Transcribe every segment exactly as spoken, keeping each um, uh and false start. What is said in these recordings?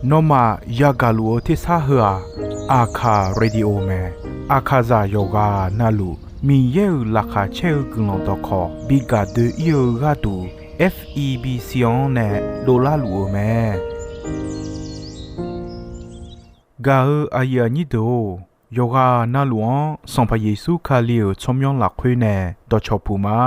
Nawmaf yagaq luf-eu tersar heu-aq, Aqkaq Radio mae. Aqkaqzaq yawqghaq navluf Miqyaer-euq laqkhaq caer-eu guiqlanq dawqkawq bi gaq doe-ir-eu gharduq, F E B C-anr nae dovlar luf-eu mae. Gaq-eu aqyuif aqnyir deuq-or, yawqghaq navluf-anr Sanqpaq Yeqsur Kali-euq tsawrmyanr lafkhoer nae dawqcawq puq ma.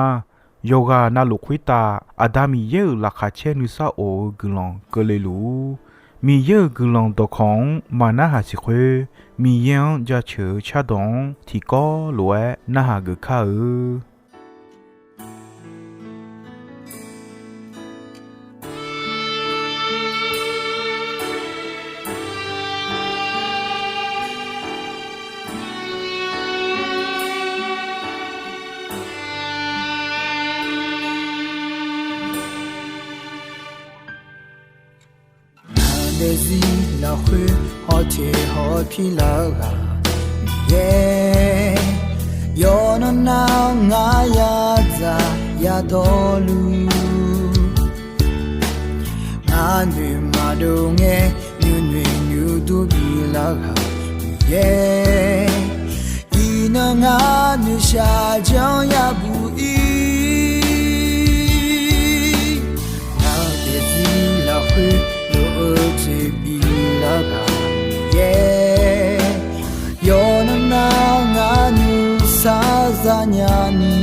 Yawqghaq navluf khoertav Aqda Miqyaer-euq laqkhaq caer nuisar of-eu guiqlanq keuvle luf-ur. Miqyaer-euq guiqlanq dawqkawq-anr maqnarhaq siq khoer, Miqyaer-anr jaceuq-eu cardawq-anr tiqkawv lof-aer narhaq geuf kar-eu. Ngaq daefzir lafkhoer hawteq hawpir lar-eu ghaq Miqyaer, yawqnan nar-awr ngar yadzaq yadawrluf, ngar noeq maqdov ngae nuinoeq nuidur bilar ghaq Miqyaer, iqnan ngar noeqshaq janr yabuq ir. Ngaq daefzir lafkhoer lof-eu jeq bilar ghaq Miqyaer, yawqnan nar ngar nuisar zanya ni,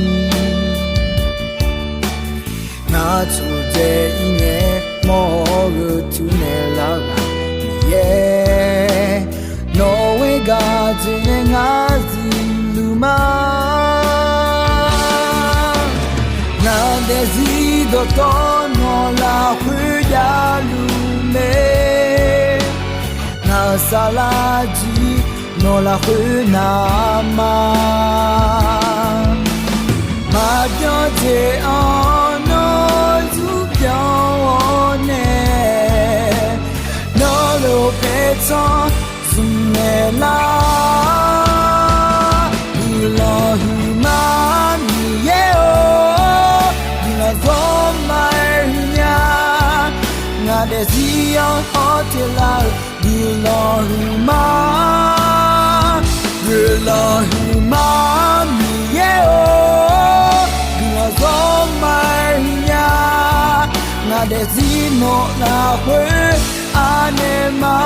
ngar taqdzae ir ngae mawr-eu teunaeq lar ghaq Miqyaer, nawq-euq gaq jeq nae ngar zifluf ma. Ngaq daefzir dawqtawvluf lafkhoer javluf mae, ngaq saflar jir nawq lafkhoer navma, maqbyan jeq-anr nawr zurbyan-awr nae, nawr lof paertsanr zmqnaeq lar. Guiqlanq huiqma Miqyaer-or, guiqlanq zawr ma-aer huiqnya. Ngaq daefzir-anr hawteq lar-eu guiqlanq huiqma, guiqlanq huiqma Miqyaer-or, guiqlanq zawr ma-aer huiqnya. Ngaq daefzir nawq lafkhoer anaeq ma.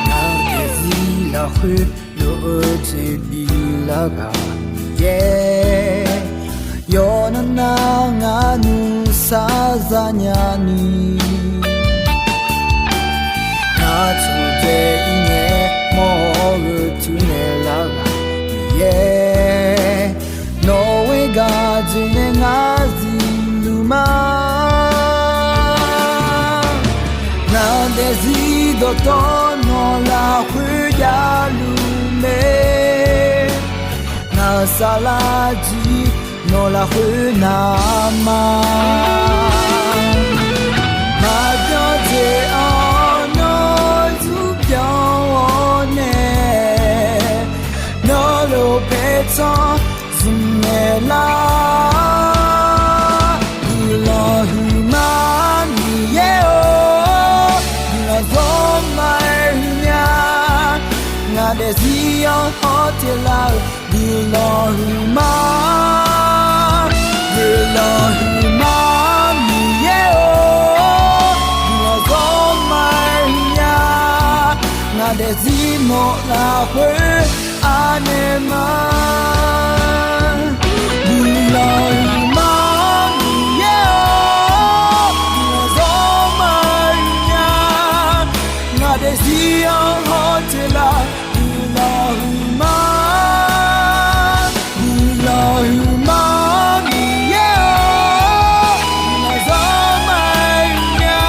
Ngaq daefzir lafkhoer lof-eu jeq bilar ghaq Miqyaer, yawqnan nar ngar nuisar zanya ni, ngar taqdzae ir ngae mawr-eu teunaeq lar ghaq Miqyaer, nawq-euq gaq jeq nae ngar zifluf ma. Ngaq daefzir dawqtawvluf lafkhoer javluf mae, ngaq saflar jir nawq lafkhoer navma, maqbyan jeq-anr nawr zurbyan-awr nae, nawr lof paertsanr zmqnaeq lar. Guiqlanq huiqma Miqyaer-or, guiqlanq zawr ma-aer huiqnya. Ngaq daefzir-anr hawteq lar-eu guiqlanq huiqma, guiqlanq huiqma Miqyaer-or, guiqlanq zawr ma-aer huiqnya. Ngaq daefzir nawq lafkhoer anaeq ma. Guiqlanq huiqma Miqyaer-or, guiqlanq zawr ma-aer huiqnya. Ngaq daefzir-anr hawteq lar guiqlanq huiqma, guiqlanq huiqma Miqyaer-or, guiqlanq zawr ma-aer huiqnya.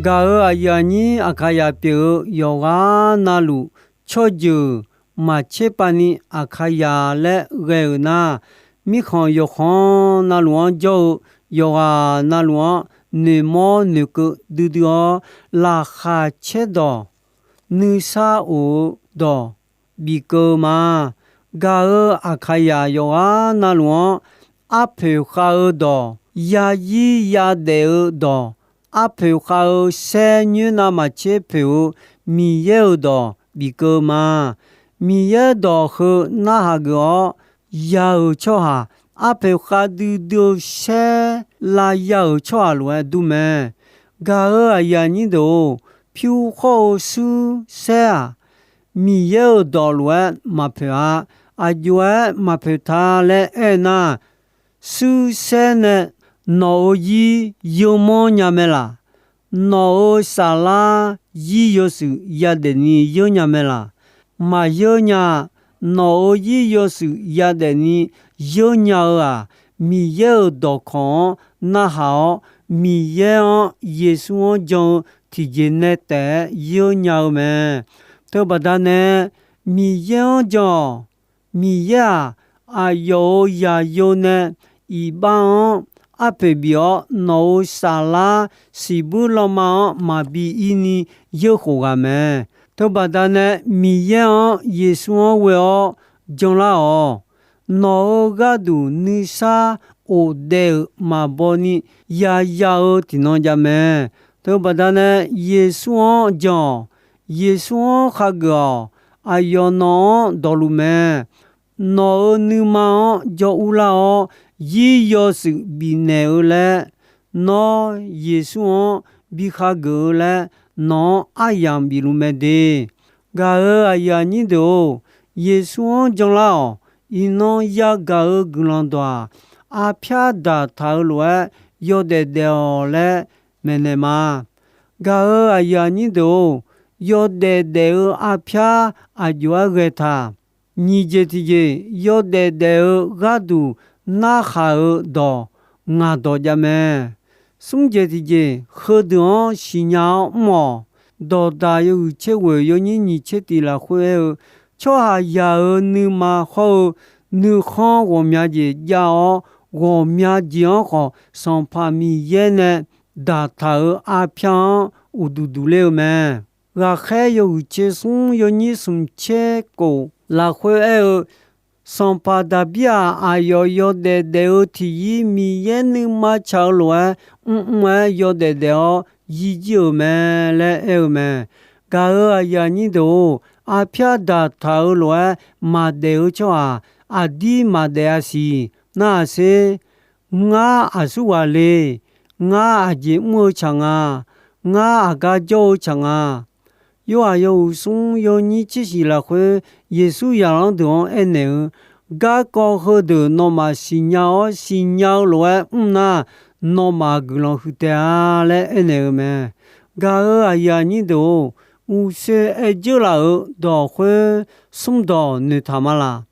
Gaq-euq aqyuif aqnyir Aqkaqyaq pyeuf-eu yawqghaq navluf, tsawrjeuq maqtser pavni Aqkaqyaq laer ghae-euq nar, mirkhanq yawqkhanq navluf-anr jawr-eu yawqghaq navluf-anr noeqmawr noeqkeuv duidui-awr, laqkhaq caerdawq nuisar of-eu dawq bif keuv-eu ma. Gaq-euq Aqkaqyaq yawqghaq navluf-anr arpoeq khav-eu dawq, yazir yadaef-eu dawq, arpoeq khav-eu saer nyoer navmaqtser poeq-eu Miqyaer-euq dawq bif keuv-eu ma. Miqyaer dawq heu narhaq geuf-awr, ya-euq tsawrhaq arpoeq khav duidui-eu saer lavya-euq tsawrhaq lof-aer dur mae. Gaq-euq aqyuif aqnyir deuq-or, pyur khawr-eu shuir saer-aq, Miqyaer-euq dawq lof-aer maqpoeq-a. Aqjox-aer maqpoeq ta laer aernar, shuir saer nae nawq-euq zir yeumanr nya mae laq? Nawq-euq saflar zir yawshuif yadaef ni yeur nya mae laq? Maqyeur nya. Nawq-euq zir yawshuif yadaef ni yeur nya-eu-aq, Miqyaer-euq dawqkawq-anr narhaq-awr, Miqyaer-anr Yeqsur-anr jan-eu tiqjeq nae taef-aer yeur nya-eu mae. Teubaqda nae, Miqyaer-anr jan-awq. Miqyaer-aq, aqyawf-euq zaqyo nae iqbax-anr arpoeq bif-awr, nawq-euq saflar siqbuir lanma-anr maqbi ir ni yeurkhof ghaq mae. Teubaqda nae, Miqyaer-anr Yeqsur-anr ghoe-awr janlar-awq. Nawq-euq gharduq nuisar of daef-euq maqbaw ni yaya-eu tiqnan jav mae. Teubaqda nae, Yeqsur-anr jan-awq. Yeqsur-anr khageuf-awq. Aqyawf nawq-anr dawqluf mae. Nawq-euq nuima-anr jawr urlar-awr, zir yawshuif bifnaeq-eu laer, nawr Yeqsur-anr bi khageuf-eu laer nawq-anr aryamq bifluf mae de. Gaq-euq aqyuif aqnyir deuq-or, Yeqsur-anr janlar-awq. Iqnan yagaq-euq guiqlanq dawq-aq, arpyar daqtaq-eu lof-aer yawdaef daef-awq laer maeqnaeq ma. Gaq-euq aqyuif aqnyir deuq-or, yawdaef daef-eu arpyar aqjox-aer ghae taq? Nyiq jeq tiqjeq, yawdaef daef-eu gharduq narhaq-eu dawq ngaq dawq jav mae. Smr jeq tiqjeq, heudeuq-anr siqnya-awr mr-awq. Dawqdaq yawhuiq tser ghoeq yawnyir nyiq tser tiq lafkhoer aer-eu, tsawrhaqzaq-euq nuima hawr-eu nuikhanr ghawqmya jeq jav-awr, ghawqmya jeq-anr khawf Sanqpaq Miqyaer nae daqtaq-euq arpyar-anr uqduq duq ler-eu mae. Ghaqkhaer yawhuiq tser smr yawnyir smq tser kof lafkhoer aer-eu, Sanqpaq Daqbir-aq, aqyawf yawdaef daef-eu tiqyir Miqyaer nuima tsaq-eu lof-aer mrmr-aer yawdaef daef-awr yir jir-euq mae laer aer-eu mae. Gaq-euq aqyuif aqnyir deuq-or, arpyar daqtaq-eu lof-aer maqdaef-eu tsawrhaq aqdir maqdaef-a siq. Narhaq sher. Ngar aqsur ghaq le. Ngar aqjeq mr-eu tsaq nga. Ngar aqgar jawr-eu tsaq nga. Yorhaq yawhuiq smr yawnyir tser shiq lafkhoer, Yeqsur zaqlanr deuq-anr aernaeq-eu, Garkawv heudeuq nawmaf siqnya-awr siqnya-eu lof-aer mr nar, nawmaf guiqlanq huiq taef-a laer aernaeq-eu mae. Gaq-euq aqyuif aqnyir deuq-or, uqshoe aer dzeur laf-euq dawq khoer smr dawq noeqtaq ma laq?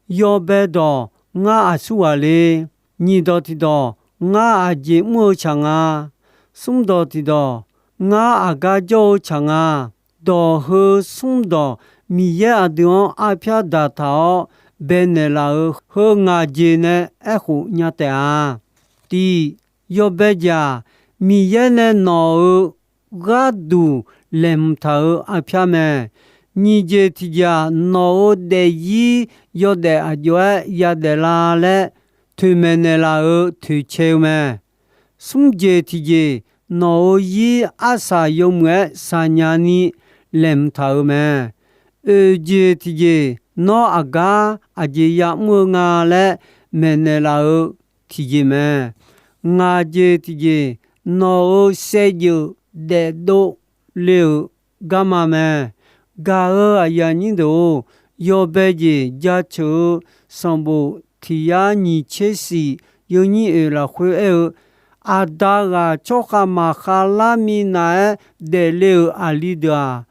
Yawbae dawq, Ngar aqsur ghaq le. Nyiq dawq tiqdawq, Ngar aqjeq mr-eu tsaq nga. Smr dawq tiqdawq, Ngar aqgar jawr-eu tsaq nga. Dawq heu smr dawq Miqyaer aqdui-anr arpyar daqtaq-awr baenaeq laf-euq heu ngaq jeq nae aerkhof nya taef-a. Tiq, yawbae jeq-aq, Miqyaer nae nawq-euq gharduq laeqhmq taq-euq arpyar mae. Nyiq jeq tiqjeq-aq, nawq-euq daefzir yawdaef aqjox-aer yadaef la laer toeqmaeq naeqlaf-euq toeqcae-eu mae. Smr jeq tiqjeq, nawq-euq zir arsaq yawmuiq-aer saqnya ni laeqhmq taq-euq mae. Oeq jeq tiqjeq, nawr aqgar aqjeq ya'mr-eu nga laer maeqnaeq laf-euq tiqjeq mae. Ngaq jeq tiqjeq, nawq-euq saevdzeuf daefdov le-euq garma mae. Gaq-euq aqyuif aqnyir deuq-or, yawbae jeq jaceuq-eu sanqbof tiq yar nyiq tser shif yawnyir oeq lafkhoer aer-eu, Aqda ghaq tsawrkhav maqkhav lar minav-aer daefle-euq aqli deuq-aq,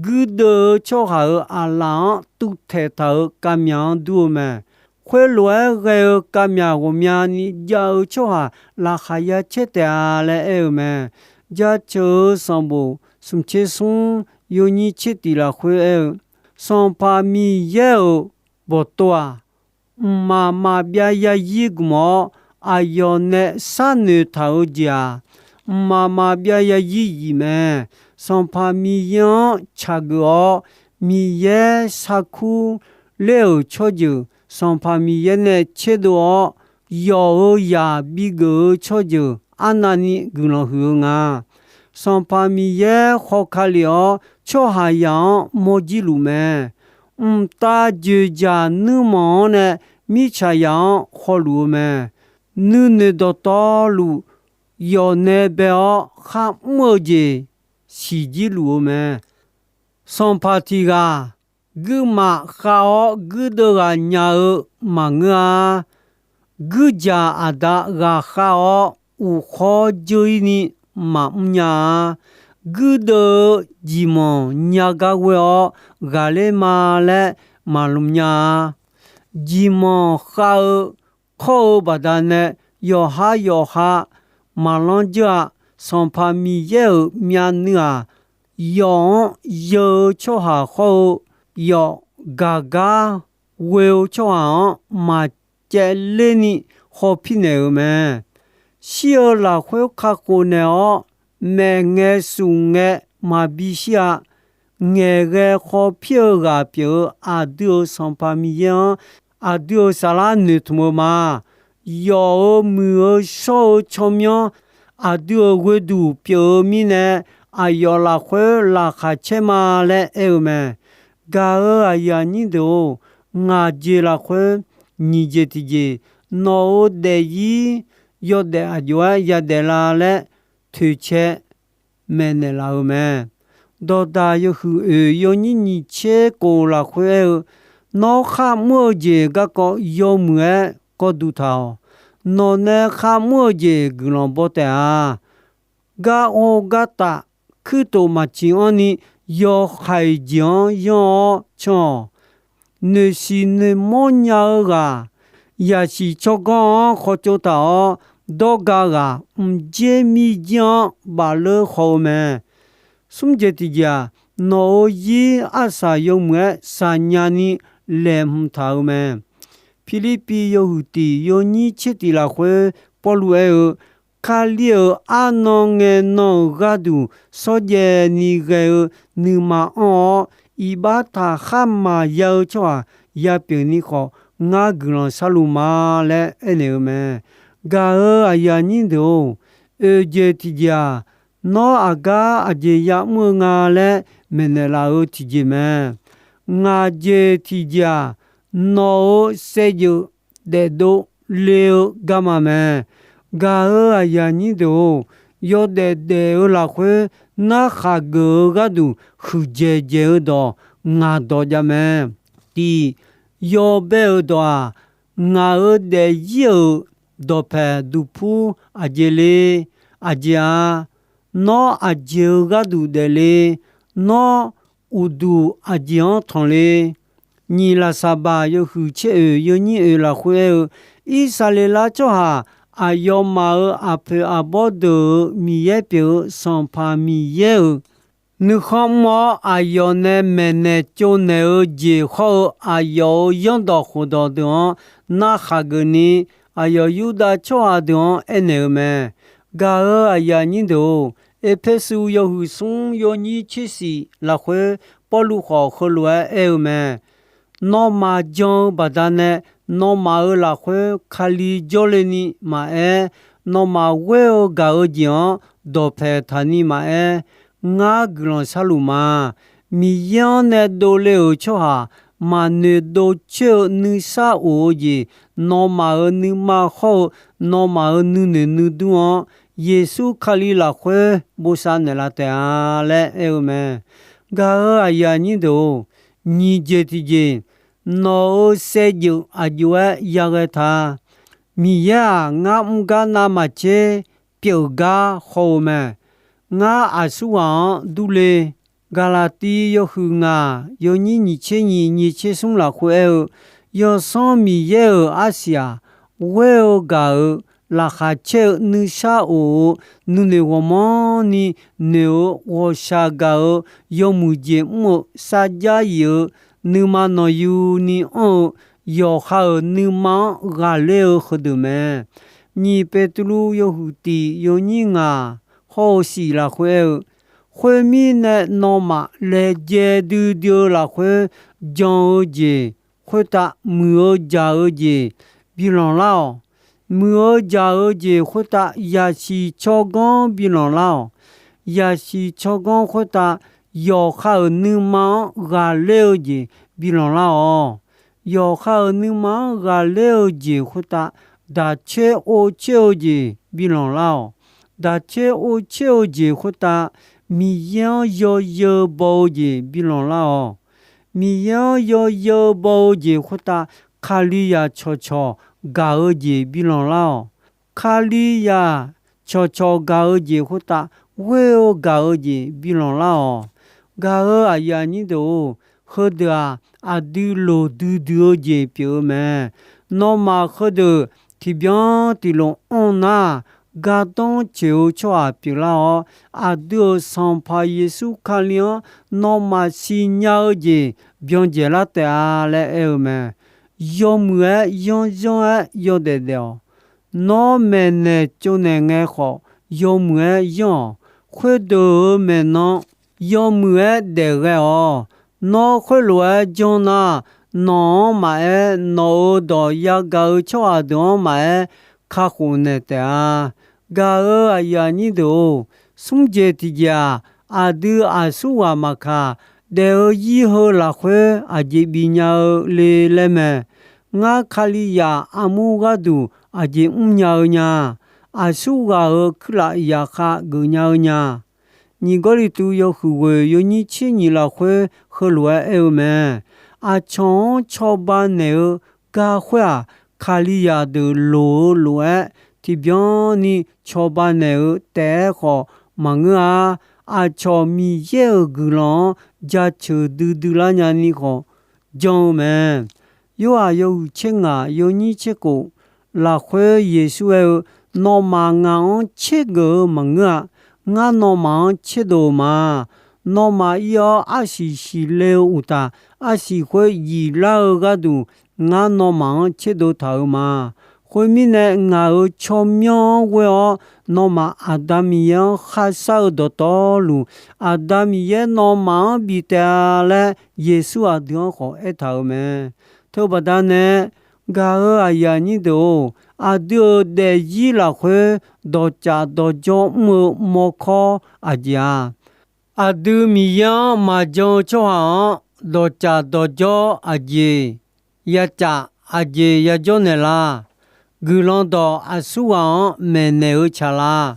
guirdeuv-eu tsawrhaq-euq aqlaf-anr tuvtaeq taq-euq kavmyaq-anr dur-eu mae. Khoerlof-aer ghae-eu kavmyaq ghawqmyani jav-eu tsawrhaq laqkhaq ya caer taef-a laer aer-eu mae. Jaceuq-eu sanqbof smq tser smr yawnyir tser tiq lafkhoer aer-eu, Sanqpaq Miqyaer-euq bawqtov-aq, mqmaq maqbyav yarzir gmq-awr, aqyawf nae sharnoeq taq-eu jeq-aq, mqmaq maqbyav yarzir zif mae. Sanqpaq Miqyaer-anr tsaqgeuf-awr, Miqyaer sarkur ler-euq tsawrjeuq Sanqpaq Miqyaer nae tserdov-awr, yawf-euq zaq bigeuf-eu tsawrjeuq arnavni guiqlanq huiq-eu nga. Sanqpaq Miqyaer khawka lef-awr, tsawrhaqzaq-anr mawrjir luf mae. Mqtav dzoeqdzaq nuirmanq-anr nae mirtsaqzaq-anr khawluf-eu mae. Nuinoeq dawqtawvluf yawf nae bae-awr kharmr-eu jeq siqjir luf-eu mae. Sanqpaq tiq ghaq guirmaf khav-awr guirdeuv ghaq nya-eu maqngeur-a. Guirdzaq aqda ghaqkhav-awr uqkhawr dzeur-ir ni maqmr nya-a. Guirdeuv-eu jeqmanq nya gar ghoe-awr ghaqler ma laer maqlmq nya-a. Jeqmanq khav-eu kawr-eu baqdanae yawqhar yawqha maqlanr dzeur-a. Sanqpaq Miqyaer-euq myavnuiv-aq, yawf-anr yeu-eu tsawrhaq khawr-eu, yawf gaq gar ghoe-eu tsawrhaq-anr maqcaevler ni hawpir naeq-euq mae. Shir-eu lafkhoer kakhof naeq-awr, maeqngae suf ngae maqbi shir-a. Ngaeqghae khawpir-eu ghaq pyeuf-eu aqdui-euq Sanqpaq Miqyaer-anr, aqdui-euq saflar noeqtmq-eu ma. Yawf-euq muiq-eu shawr-eu tsawrmyanr aqdui-euq ghoeduq pyeuf-eu mirnae, aqyawf lafkhoer laqkhaq caer ma laer aer-eu mae. Gaq-euq aqyuif aqnyir deuq-or, ngaq jeq lafkhoer nyiq jeq tiqjeq, nawq-euq daefzir yawdaef aqjox-aer yadaef la laer toeqcae maeqnaeq laf-eu mae. Dawqdaq yawhuiq oeq yawnyir nyiq tser kof lafkhoer aer-eu, Nawr kharmr-eu jeq garkawv yawmuiq-aer kawv duq taq-awq. Nawq nae kharmr-eu jeq guiqlanq baw taef-a. Gar or gar taf kuirtof maqciq anr ni, yawhaiq jeq-anr yanr-awr can-awq. Noeqsiq noeqmawr nya-eu ghaq, yaqsiq tsawrganr-anr khawtsov taq-awr, dawrga ghaq mqjer mirjir-anr bafleur haw-eu mae. Smr jeq tiqjeq-aq, nawq-euq zir arsaq yawmuiq-aer saqnya ni laeqhmq taq-eu mae. Pirlirpiv yawhuiq tiq yawnyir tser tiq lafkhoer Pawrluv aer-eu, Kali-euq arnan ngae nan-euq gharduq shawrjaev ni ghae-eu nuima anr-awr, iqbax taqkhar maqya-eu tsawrhaq yapyeuf ni khawf, ngar guiqlanq sharluf ma laer aernaeq-eu mae. Gaq-euq aqyuif aqnyir deuq-or, oeq jeq tiqjeq-aq, nawr aqgar aqjeq yamr-eu nga laer maeqnaeq laf-eu tiqjeq mae. Ngaq jeq tiqjeq-aq, nawq-euq saevdzeuf daefdov le-eu garma mae. Gaq-euq aqyuif aqnyir deuq-or, yawdaef daef-eu lafkhoer narkhaq geuf-eu gharduq huiqdzaeq dzaeq-eu dawq ngaq dawq jav mae. Tiq, yawbae-euq dawq-aq, ngaq-euq daefzir-euq dawqpaeq duqpur aqjeq le? Aqjeq-a. Nawr aqjeq-euq gharduq daefle? Nawr uqduq aqjeq-anr tanqle? Nyiq Laqsaqbaq yawhuiq tser oeq yawnyir oeq lafkhoer aer-eu, Irsaqleqlav tsawrhaq aqyawfmaf-euq aqpoeq aqbawr deuq-euq Miqyaer pyeuf-eu Sanqpaq Miqyaer-euq nuikhanr mr-awr, aqyawf nae maeqnaeq tsovnaeq-eu jeq hawr-eu aqyawf-euq zanrdawq khofdawq deuq-anr narkhaq geufni, aqyawf Yurdav tsawrhaq deuq-anr aernaeq-eu mae. Gaq-euq aqyuif aqnyir deuq-or, Erpersu yawhuiq smr yawnyir tser siq lafkhoer Pawrluv khawf heulof-aer aer-eu mae. Nawmaf jan-eu baqdanae, nawmaf-euq lafkhoer Kali jawrle ni maqaer, nawmaf ghoer-eu gaq-eu jeq-anr dawqpaeq taq ni maqaer, ngar guiqlanq sharluf ma. Miqyaer-anr nae dovle-euq tsawrhaq maqnoeq dovcoer-eu nuisar of-eu jeq, nawmaf-euq nuima hawr-eu nawmaf-euq nuinoeq nuidur-anr, Yeqsur Kali lafkhoer bosav naeqlaf taef-a laer aer-eu mae. Gaq-euq aqyuif aqnyir deuq-or, nyiq jeq tiqjeq, nawq-euq saevdzeuf aqjox-aer yaghae ta. Miqyaer-aq, ngar mr gar navmaqtser pyeuf gar haw-eu mae. Ngar aqsurghaq-anr durle. Gaqlaqtiv yawhuiq ngaq yawnyir nyiq tser nyiq nyiq tser smr lafkhoer aer-eu, Yawsanr Miqyaer-euq arsiq-aq, ghoer-eu gaq-euq laqkhaq caer-eu nuisar of-eu nuinoeq ghawqmanrni noeq-eu ghawqshaq gaq-eu yawmuiq jeq mr-eu sarjax yif-eu nuima nawqyuni anr-eu yawqha-euq nuima-anr ghaqler-eu heudeuq mae. Nyiq Beqtuvluv yawhuiq tiq yawnyir ngaq hawr-eu shif lafkhoer aer-eu, khoermirnae, nawmaf laejae duidui-eu lafkhoer jan-eu jeq khoertav muiq-eu jaq-eu jeq bilanq lar-awq. Muiq-eu jaq-eu jeq khoertav yasiq tsawrganr bilanq lar-awq. Yasiq tsawrganr khoertav yawqha-euq nuima-anr ghaqler-eu jeq bilanq lar-awq. Yawqha-euq nuima-anr ghaqler-eu jeq khoertav daqcoer ovcoer-eu jeq bilanq lar-awq. Daqcoer ovcoer-eu jeq khoertav Miqyaer-anr yawzeu baw-eu jeq bilanq lar-awq. Miqyaer-anr yawzeu baw-eu jeq khoertav Kalizaq cawqcawq gaq-eu jeq bilanq lar-awq. Kalizaq cawqcawq gaq-eu jeq khoertav ghoer-eu gaq-eu jeq bilanq lar-awq. Gaq-eu aqyuif aqnyir deuq-or, heudeuq-aq, aqdui loqdui dui-eu jeq pyeuf-eu mae. Nawmaf heudeuq tiqbyan tiqlof anr nar, gardanr coeq-eu tsawrhaq pyeuflar-awr, aqdui-euq Sanqpaq Yeqsur Kali-anr nawmaf siqnya-eu jeq byan dzaeqlar taef-a laer aer-eu mae. Yawmuiq-aer yanrzanr-aer yawdaef daef-awq. Nawr maeqnaeq tsovnaeq ngae khawf, yawmuiq-aer yanr-awq. Khoerdeuq-euq maeqnan yawmuiq-aer daefghae-awq. Nawr khoerlof-aer janr nar, nawq-anr maqaer, nawq-euq dawq yagaq-eu tsawrhaq deuq-anr maqaer, kakhof naeq taef-a. Gaq-eu aqyuif aqnyir deuq-or, smr jeq tiq jeq-aq, aqdui aqsurghaq maqkaq, daef-eu zir heu lafkhoer aqjeq bifnya-eu le laer mae. Ngar Kalizaq armur gharduq aqjeq mrnya-eu nya. Aqsurghaq-euq kuirlaf zaqkhav geufnya-eu nya. Nyiq Gawrliqtu yawhuiq ghoeq yawnyir tser nyiq lafkhoer heulof-aer aer-eu mae. Aqcawq-anr cawba naeq-eu gar khoer-aq, Kalizaq deuq loq-eu lof-aer tiqbyan ni cawba naeq-eu taef-aer khawf maqngeur-a. Aqcawq Miqyaer-euq guiqlanq-anr jaceuq duidui lar nyani khawf jan-eu mae. Yorhaq yawhuiq tser ngaq yawnyir tser khof lafkhoer Yeqsur aer-eu, Nawmaf ngaq-anr tsergeuf-eu maqngeur-a. Ngar nawmaf-anr tserdov-eu ma. Nawmaf ir-awr arsiq siqle-eu uqtaf, arsiq khoer yiflar-eu gharduq, ngar nawmaf-anr tserdov taq-euq ma. Khoermirnae, ngaq-euq tsawrmyanr-anr ghoer-awr, nawmaf Aqda Miqyaer-anr kharshar-eu dawqtawvluf, Aqda Miqyaer nawmaf-anr bif taef-a laer, Yeqsur aqdui-anr khawf aertaq-euq mae. Teubaqda nae, gaq-eu aqyuif aqnyir deuq-or, aqdui-euq daefzir lafkhoer dawqtsaf dawqjawr mr-eu mawrkawr aqjeq-a. Aqdui Miqyaer-anr maqjan-eu tsawrhaq-anr dawqtsaf dawqjawr aqjeq yacaf aqjeq yajawr naeqlar. Guiqlanq dawq aqsurghaq-anr maeqnaeq-eu tsaqlar.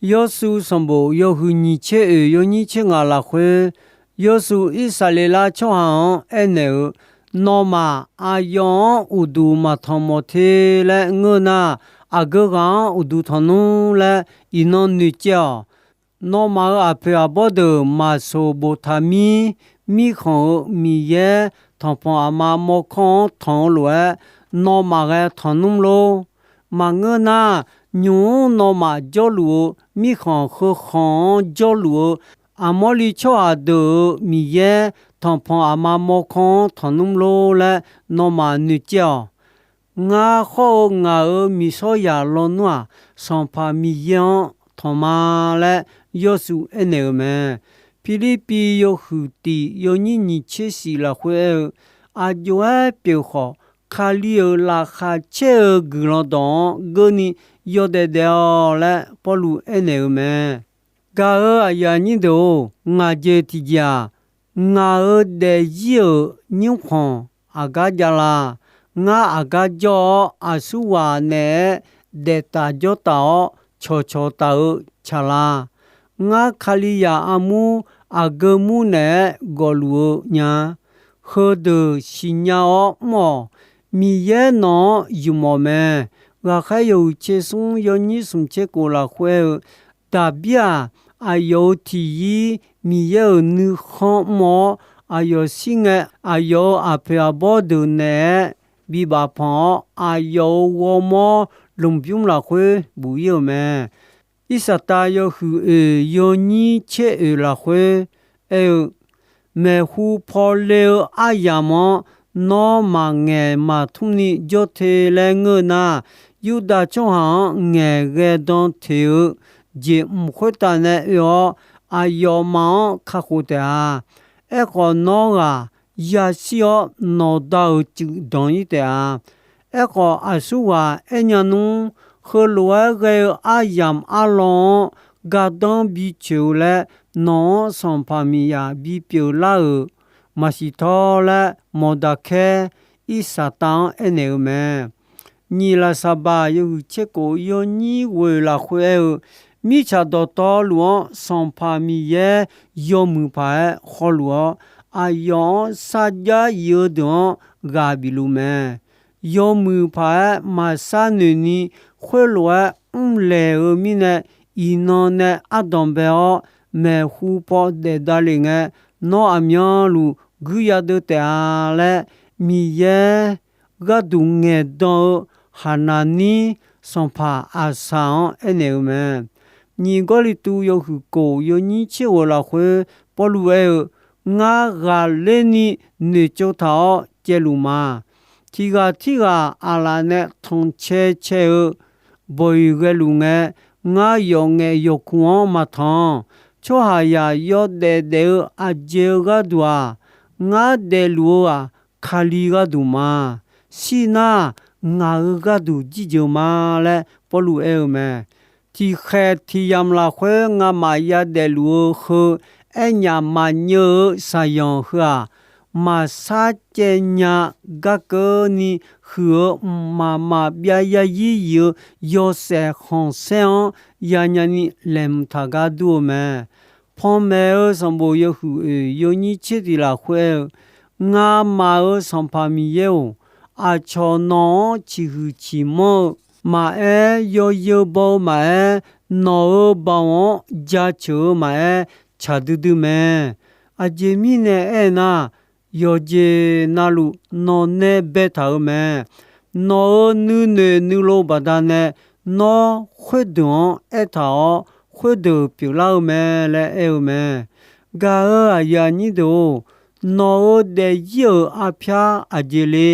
Yawrshuif sanqbof yawhuiq nyiq tser oeq yawnyir tser ngaq lafkhoer, Yawrshuif Irsaqleqlav tsawrhaq-anr aernaeq-eu, Nawmaf aqyawf-anr uqduq maqtanq mawf te laer ngeur nar, aqgeu ghaq-anr uqduq tanq nmr laer iqnan noeqcaev-awq. Nawmaf-euq aqpoeq aqbawr deuq maqsoq boftaq mir, mirkhanq-euq Miqyaer tanqpanq aqma mawrkawr-anr tanq-eu lof-aer, nawmaf ghae tanq nmr lor. Maqngeur nar, nymq-mr nawmaf jawrluf-eu mirkhanq heukhanq-anr jawrluf-eu Aqmawrli tsawrhaq deuq-euq Miqyaer tanqpanq aqma mawrkawr-anr tanq nmr lor laer nawmaf noeqcaev-awq. Ngar khawr-eu ngaq-euq miqshawr-yaq lawnmr-aq, Sanqpaq Miqyaer-anr tanq ma laer Yawrshuif aernaeq-euq mae. Pirlirpiv yawhuiq tiq yawnyir nyiq tser shif lafkhoer aer-eu, aqjox-aer pyeuf khawf, Kali-euq laqkhaq caer-eu guiqlanq dawq-anr geurni yawdaef daef-awq laer Pawrluv aernaeq-euq mae. Gaq-euq aqyuif aqnyir deuq-or, ngaq jeq tiqjeq-aq, ngaq-euq daefzir-euq nymrkhanq aqgar jav la? Ngar aqgar jawr-awr, aqsurghaq naeq-aer daeftaf jawrtaf-awr cawqcawq taf-eu tsaqlar? Ngar Kalizaq armur aqgeu mur naeq-aer gawfluf-eu nya. Heudeuq siqnya-awr mr-awq. Miqyaer nawq-anr ymq-awq mae. Ghaqkhaer yawhuiq tser smr yawnyir smq tser khof lafkhoer-eu, Daqbir-aq, aqyawf-euq tiqyir Miqyaer-euq nuikhanr mr-awr, aqyawf shir ngae, aqyawf-euq aqpoeq aqbawr deuq naeq-aer bibaf panq-awr, aqyawf-euq ghawrmawr lmqbymr lafkhoer buf-ir-euq mae. Irsaqtav yawhuiq oeq yawnyir tser oeq lafkhoer aer-eu, maeqhu paw le-eu aryamq-anr nawr maqngaeq maqtmr ni jawr te laer ngeur nar, Yurdav tsawrhaq-anr ngaeqghae dan teq-eu jeq mq khoertav nae oe-awr, aqyawfmaf-anr kakhof taef-a. Aerkhawf, nawr ghaq yashir-awr, nawqda-euq cuif danq-ir taef-a. Aerkhawf, aqsurghaq aernya nmr, heulof-aer ghae-eu aryamq arlawr-anr gardanr bicoeq-eu laer, nawq-anr Sanqpaq Miqyaer bipyeuf lar-euq maqsiq tawr laer, Mawqdaqkaer Irsaqtav-anr aernaeq-eu mae. Nyiq Lafsaqbaq yawhuiq tser kof yawnyir ghoeq lafkhoer aer-eu, mirtsaq dawqtawvluf-anr Sanqpaq Miqyaer yawmuiq paq-aer hawluf-awr, aqyawf-anr sarjax yif-eu deuq-anr ghaq bif luf mae. Yawmuiq paq-aer maqsar noeq ni, khoerlof-aer mrlaeq-eu mirnae, iqnan nae ardanq bae-awr, maeqhu paw daef davlef ngae, nawr aqmyanluf guir yadeuv taef-a laer, Miqyaer gharduq ngaeqdan-eu Haqnaqnir sanqpaq Aqsaq-anr aernaeq-eu mae. Nyiq Gawrliqtu yawhuiq kof yawnyir tser ghoeq lafkhoer Pawrluv aer-eu, Ngar ghaqler ni noeqtsov taq-awr caevluf ma. Tiq ghaq tirghaq aqlaf nae tanqcae cae-eu bawq-iq ghaeluf ngae, ngar yawf ngaef yawq kuq-anr maqtanq. Tsawrhaqzaq yawdaef daef-eu aqjeq-eu gharduq-aq, ngar daefluf-eu-aq, Kali gharduq ma. Shir nar, ngaq-euq gharduq jirjeuq ma laer Pawrluv aer-eu mae. Tiqkhaeq tiq yamq lafkhoer ngamaf yadaef luf-eu heu aernyaf maqnyeuv-eu shaqyanq heu-aq, maqsar caev nya garkeuv ni huiq-eu mqmaq maqbyav yarzir yif-eu yawshaef khanqsaer-anr yanya ni laeqhmq taq gar dur-eu mae. Panmaeq-eu sanqbof yawhuiq oeq yawnyir tser tiq lafkhoer aer-eu, Ngamaf-euq Sanqpaq Miqyaer-or, aqcawq nawq-anr ciqhuiq ciqmanr-eu maqaer, yawzeu baw-eu maqaer, nawq-euq baoq-anr jaceuq-eu maqaer, tsaq duidui mae. Aqjeq mirnae aernar, yawqjeq navluf nawq nae baetaq-euq mae. Nawq-euq nuinoeq nuilov baqdanae, nawr khoerdeuq-anr aertaq-awr, khoerdeuq pyeuflar-eu mae laer aer-eu mae. Gaq-euq aqyuif aqnyir deuq-or, nawq-euq daefzir-euq arpyar aqjeq le?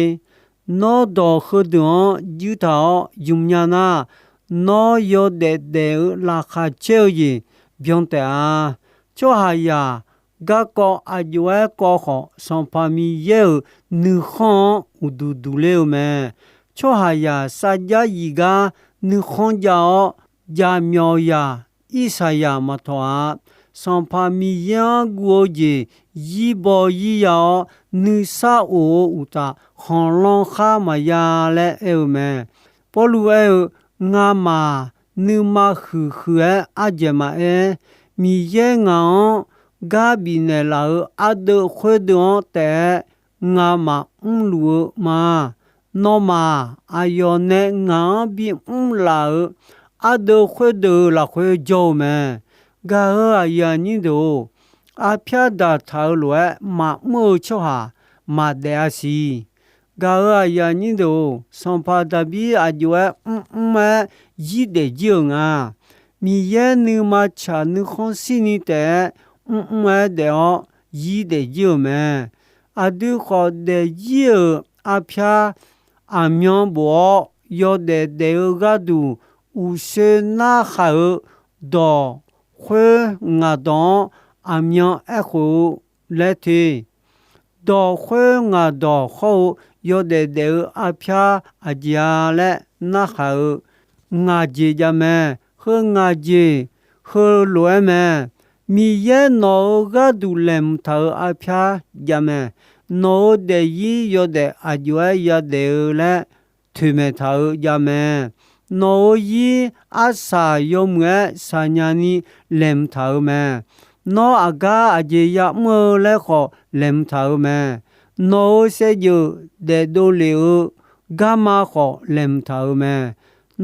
Nawr dawq heudeuq-anr juir taq-awr ymq nya nar, nawr yawdaef daef-eu laqkhaq caer-eu jeq byan taef-a. Tsawrhaqzaq garkawv aq jov-aer kawv khawf, Sanqpaq Miqyaer-euq nuikhanr-anr uqduq duq ler-eu mae. Tsawrhaqzaq sarjax yif gar nuikhanr jav-awr, jaqmyawf zaq Irsaqzaq maqtawq-a. Sanqpaq Miqyaer-anr guv-eu jeq zir baw zir ya-awr, nuisar of-eu uqtaf, khanqlan khar maqya laer aer-eu mae. Pawrluv aer-eu, Ngamaf nuima huiq huiq-aer ardzaeq maqaer, Miqyaer ngaq-anr gar bifnaeq laf-euq ardeuv khoerdeuv-anr taef-aer ngamaf mrluf-eu ma. Nawmaf-aq, aqyawf nae ngaq-anr bimr laf-euq ardeuv khoerdeuv lafkhoer jawr-eu mae. Gaq-euq aqyuif aqnyir deuq-or, arpyar daqtaq-eu lof-aer maqmr-eu tsawrhaq maqdaef-a siq. Gaq-euq aqyuif aqnyir deuq-or, sanqpaq Daqbir aq jov-aer mrmr-aer zir daef jir-euq nga. Miqyaer nuima tsaq nuikhanr shirni taef-aer mrmr-aer daef-awr zir daef jir-euq mae. Aqdui khawf daefzir-euq arpyar aqmyan bof-awr yawdaef daef-eu gharduq uqshoe narhaq-eu dawq khoer ngaq dawq-anr aqmyan aerkhof-eu laer te. Dawq khoer ngaq dawq hawr-eu yawdaef daef-eu arpyar aqjeq-a laer narhaq-eu ngaq jeq jav mae. Heu ngaq jeq heulof-aer mae. Miqyaer nawq-euq gharduq laeqhmq taq-euq arpyar jav mae. Nawq-euq daefzir yawdaef aq jov-aer yadaef-eu laer toeqmaeq taq-eu jav mae. Nawq-euq zir arsaq yawmuiq-aer saqnya ni laeqhmq taq-eu mae. Nawr aqgar aqjeq ya'mr-eu laer khawf laeqhmq taq-eu mae. Nawq-euq saevdzeuf daefdov lef-eu garma khawf laeqhmq taq-eu mae.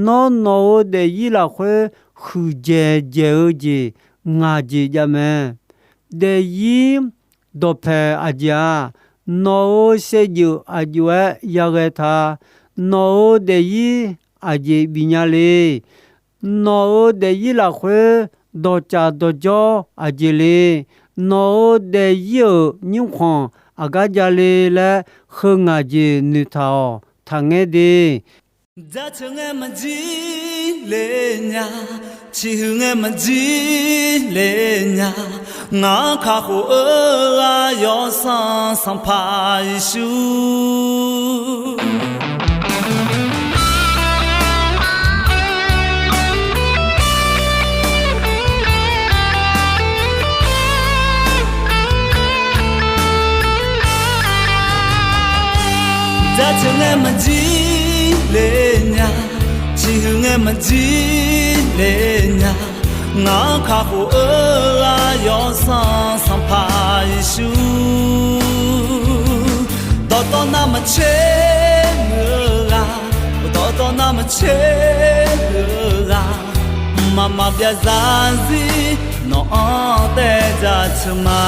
Nawr nawq-euq daefzir lafkhoer huiqdzaeq dzaeq-eu jeq ngaq jeq jav mae. Daefzir dawqpaeq aqjeq-aq, nawq-euq saevdzeuf aq jov-aer yaghae ta. Nawq-euq daefzir aqjeq bifnya le? Nawq-euq daefzir lafkhoer dawqcaf dawqjawr aqjeq le? Nawq-euq daefzir-euq nymrkhanq aqgar ja le laer, heu ngaq jeq noeqtaq-awq. Taqngaer de. Jaceuq ngae maqjir le nya, ciqhuiq ngae maqjir le nya, ngaq-anr kakhof-eu ghaq Yawsanr Sanqpaq Yeqsur. Jaceuq ngae maqjir le nya, ciqhuiq ngae maqjir le nya, ngaq-anr kakhof-eu ghaq Yawsanr Sanqpaq Yeqsur. Dawqtawv navmaqtser muiq-eu ghaq, dawqtawv navmaqtser muiq-eu ghaq, mqmaq maqbyav zarzir nawq-anr taev jaceuq ma.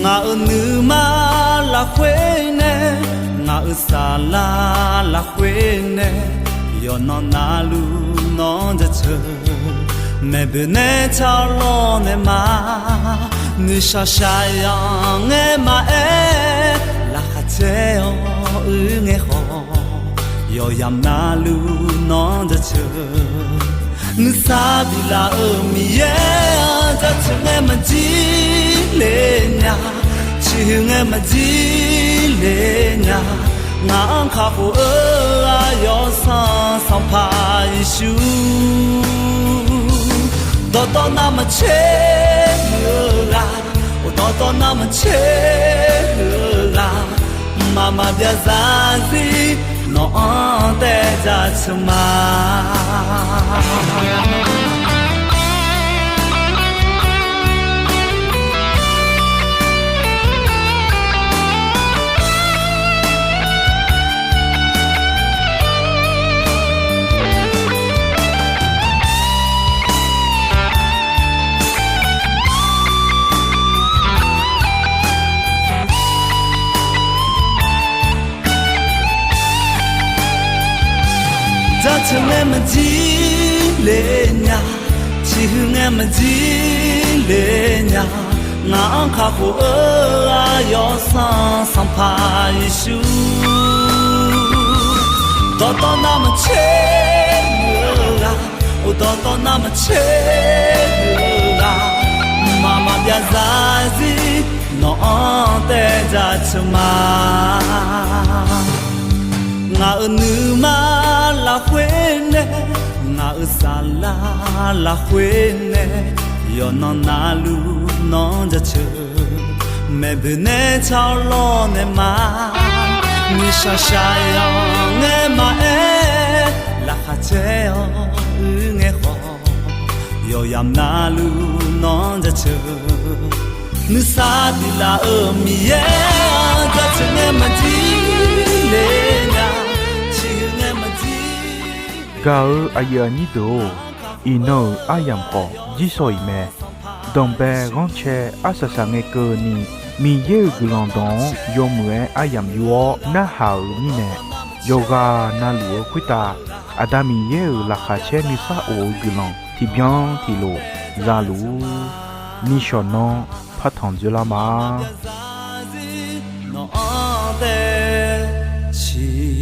Ngaq-euq nuima lafkhoer nae, ngaq-euq saflar lafkhoer nae, yawqnan navluf nawq-anr jaceuq. Maeqboeq nae tsawrlawr nae ma, nuishaq shaqyanq ngae maqaer, laqkhaq caer-awr uir ngae khawf, yawqyamq navluf nawq-anr jaceuq. Nuisar biflaf-euq Miqyaer-anr jaceuq ngae maqjir le nya, ciqhuiq ngae maqjir le nya, ngaq-anr kakhof-eu ghaq Yawsanr Sanqpaq Yeqsur. Dawqtawv navmaqtser muiq-eu ghaq, dawqtawv navmaqtser muiq-eu ghaq, mqmaq maqbyav zarzir nawq-anr taev jaceuq ma. Jaceuq ngae maqjir le nya, ciqhuiq ngae maqjir le nya, ngaq-anr kakhof-eu ghaq Yawsanr Sanqpaq Yeqsur. Dawqtawv navmaqtser muiq-eu ghaq, dawqtawv navmaqtser muiq-eu ghaq, mqmaq maqbyav zarzir nawq-anr taev jaceuq ma. Ngaq-euq nuima lafkhoer nae, ngaq-euq saflar lafkhoer nae, yawqnan navluf nawq-anr jaceuq. Maeqboeq nae tsawrlawr nae ma, nuishaq shaqyanq ngae maqaer, laqkhaq caer-awr uir ngae khawf, yawqyamq navluf nawq-anr jaceuq. Nuisar biflaf-euq Miqyaer-anr jaceuq ngae maqjir le nya, ciqhuiq ngae maqjir. Gaq-euq aqyuif aqnyir deuq-or, iqnan-euq aryamq khawf jirsawq iq mae. Danqbae ghanrcae arsaq saq ngae keuvni, Miqyaer-euq guiqlanq dawq-anr yawmuiq-aer aryamq yur-awr narhaq-euq mirnae, yawqghaq navluf-eu khoertav Aqda Miqyaer-euq laqkhaq caer nuisar of-eu guiqlanq tiqbyan tiqlof zaluf-ur. Nishawq nanr partanq dzoerlar ma. Nawq-anr tae ciq